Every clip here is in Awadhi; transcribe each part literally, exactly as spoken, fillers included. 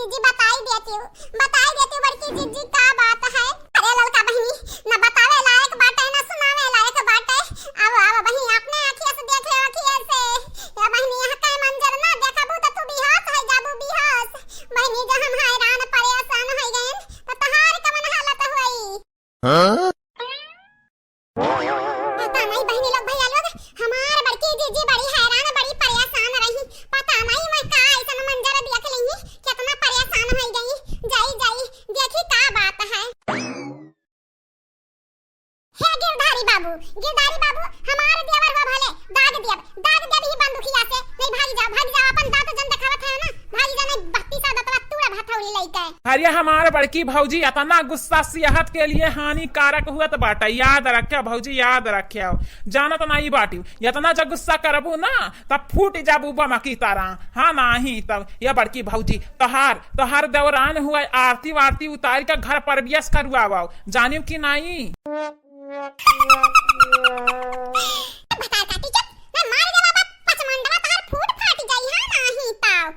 जी, बताई देती हूँ, बताई देती हूँ बड़की जिज्जी, का बात है। अरे ललका बहिनी, न बतावे लायक बाटे, न सुनावे लायक बाटे। अब, अब बहिनी अपने आँखिया से देख ले, आँखिया से। ए बहिनी, यहाँ के मंजर ना देखबू तो तू बेहोश हो जाबू, बेहोश। बहिनी, जो हम हैरान परेशान हो गए, तो तहार कवन हालत हुई? हाँ? पता नहीं बहिनी लोग, भैया लोग, हमार बड़की जिज्जी बड़ी हैरान, बड़ी परेशान रही। पता नहीं मैं का ऐसन मंजर देख लेंगी, कितना परेशान हो गई। जाई, जाई, देखी का बात है। हे गिरधारी बाबू, गिरधारी बाबू, हमार देवर हो भले, दाग दियब, दाग दियब ही बंदूकिया से। नहीं, भागी जाओ, भागी जाओ, अपन दांत जन देखावत है ना, भागी जाओ, नहीं बत्तीस दतवा तूड़ा हथौड़ी लइके। अरे हमार बड़की भौजी, इतना गुस्सा सेहत के लिए हानिकारक हुआ तो बाटा, याद रख्या भौजी, याद रख्या। जानत नहीं बाटी, इतना जब गुस्सा करबू ना, तब फूट जाबू बम की तरह। हाँ, नहीं तब ये बड़की भौजी, तोहार, तोहार दौरान हुआ, आरती वारती उतार के घर प्रवेश करवाओ, जानियो कि नहीं? भतार काटी चुप, मैं मार देबा बाप, पचमंडवा तोहार फूट फाट जाई, हाँ, नाही तब।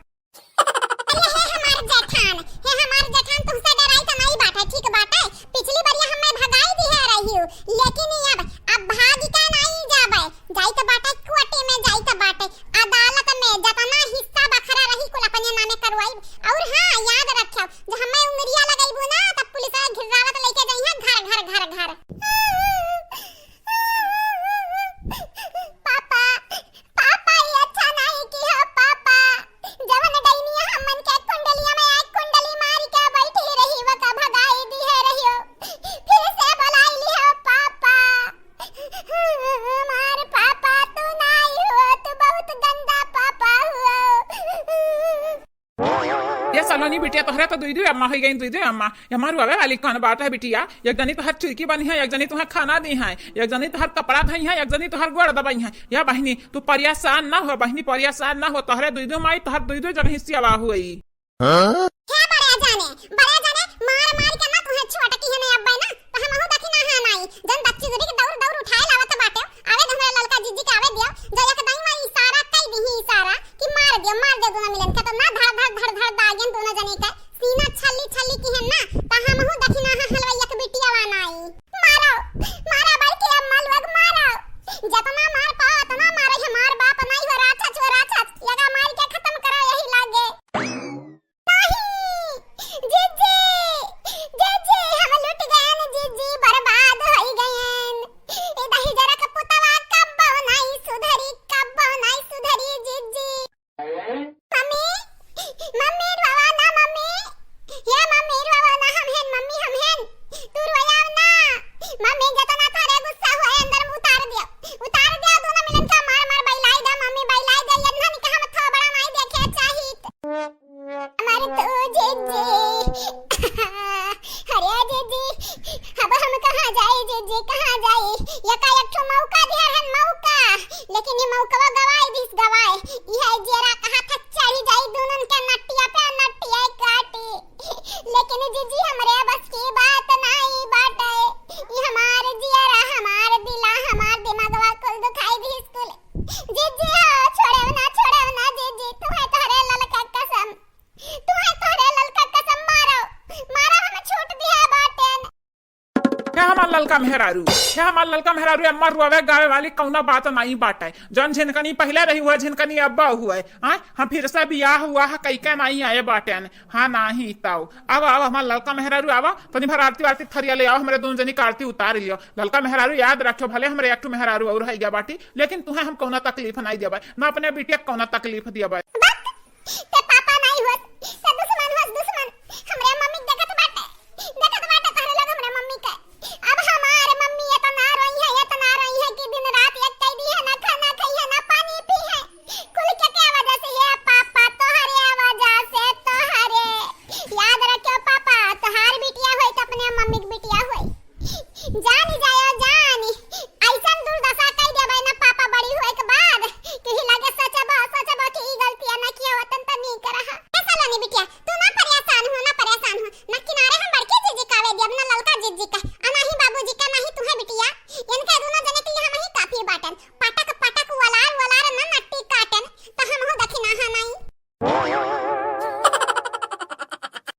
अरे हे हमार जेठान, हे हमार जेठान, तुमसे डराई त नहीं बाटे, ठीक बाटे? पिछली बार ये हमें भगाई दिहे रही हो, लेकिन ये अब, अब भाग के नहीं जाबे, जाई त बाटे कोर्ट में, जाई त बाटे अदालत में, जतना हिस्सा बखरा रही कुल अपने नामे करवाई। और हाँ, याद रखो, जो हमें उंगरिया लगइबू ना, तब पुलिस वाला घिर्रावत लेके जइहे घर, घर, घर, घर। पापा, पापा, ये अच्छा नहीं किहो पापा। जवन डैनिया हमन के कुंडलिया में एक कुंडली मार के बैठी रही, वका भगाई दिहे रहियो। फिर से बुलाई लिहो पापा। हमार पापा तू नहीं हुआ, तू बहुत गंदा पापा हुआ। ये सलोनी बिटिया, तोहरे तो दुई दुई अम्मा होइ गई, दुई दुई अम्मा। ये हमार रोवे वाली कौन बात है बिटिया? एक जनी तोहर चुइकी बनी है, एक जनी तोहर खाना दी है, एक जनी तोहर कपड़ा धई है, एक जनी तोहर गोड़ दबाई है। या बहिनी, तू परेशान ना हो बहिनी, परेशान ना हो, तोहरे दुई दुई माई, तोहर दुई दुई जगह सेवा हुई। हाँ? हे बड़े जाने, बड़े जाने, मार मार के ना तुहे छोटकी है ने अब्बे ना, तो हमहू देखी ना है नाई, जन बच्ची जुड़ी के दौड़ दौड़ उठाए लावत बाटे, आवे दे हमरा ललका जिज्जी के आवे दियो, जो एक दाई मारी इशारा कई दी इशारा कि मार दियो, मार दियो दोनों मिलन के, तो ना धड़ धड़ धड़ धड़ दागेन दोनों जने के, सीना छल्ली छल्ली की है ना, तो हमहू देखी ना है हलवैया के बिटिया वा नाई। मारो, मारो बड़की अम्मा लोग मारो, जतना मार पाओ उतना मारो, हमार बाप नाई हो राक्षस, हो राक्षस, लगा मार के खत्म करो यही लागे। नहीं, जीजी, जीजी, हम लुट गएन, जीजी, बर्बाद होई गएन। ई दहिजरा के पुतवा कब्बो नाई सुधरी, कब्बो नाई सुधरी, जीजी। मम्मी, मम्मी, रोवा ना, मम्मी। ये मम्मी, रोवा ना, हम हेन, मम्मी, हम हेन। तू रोयाव ना। मम्मी, जतना थारे गुस्सा होए, अंदर में उतार दियो। उतार दियो, दोनों मिलन का मार, मार, बैलाई दे, मम्मी, बैलाई दे। ये धन के हम थोबड़ा नाई देखे चाहित। अमर तू जीजी। अरे जीजी, अब हम कहाँ जाई जीजी, कहाँ जाई? ये का एक ठो मौका दिया है, मौका, लेकिन ये मौकवा गवाई दिस, गवाई। यह जेरा कहा था चढ़ी जाई दुनन के नटिया पे, नटिया काटी, लेकिन जीजी हमरे बस की बात नाई बाटे। ये हमार जियरा, हमार दिला, हमार दिमागवा कुल दुखाई दिस कुल। जीजी हो, छोड़ेव ना, छोड़ेव ना जीजी, तुम्हें तोहरे ललका कसम। तुहे तोहरे ललका कसम मारो, मारो हमें छूट दिया बाटेन। हे हमार ललका मेहरारू, हे हमार ललका मेहरारू, अम्मा रोवे गावे वाली कौनो बात नाई बाटे। जौन झिनकनी पहिले रही हुआ, झिनकनी अब्बा हुआ है। हाँ, हम फिर से बियाह हुआ है, कई के नाई आए बाटेन। हाँ, नाही ताऊ। आवा, आवा, हमार ललका मेहरारू, आवा, तनी भर आरती वारती थरिया ले आओ, हमरे दोनों जनी के आरती उतार लियो। ललका मेहरारू याद रखियो, भले हमरे एक ठो मेहरारू और है गया बाटी, लेकिन तुहे हम कौनो तकलीफ नाई देबे, ना अपने बिटिया के कौनो तकलीफ देबे। बक, ते पापा नाई होस, ते दुश्मन होस, दुश्मन। हमरे मम्मी के देखत बाटे, देखत बाटे तोहरे लोग हमरे मम्मी के। अब हमार मम्मी इतना रोई है, इतना रोई है कि दिन रात एक कई दी है, ना खाना खाई है, ना पानी पी है। कुल के, के वजह से ये पापा, तोहरे वजह से, तोहरे। याद रखियो पापा, तोहार बिटिया होई तो अपने मम्मी के बिटिया होई। जानी जायो जानी, ऐसन दुर्दशा कई देबे ना पापा बड़ी होए के बाद, कि ही लगे सोचबो, सोचबो कि ई गलतियां ना किया होतन त नीक रहा। ए सलोनी बिटिया,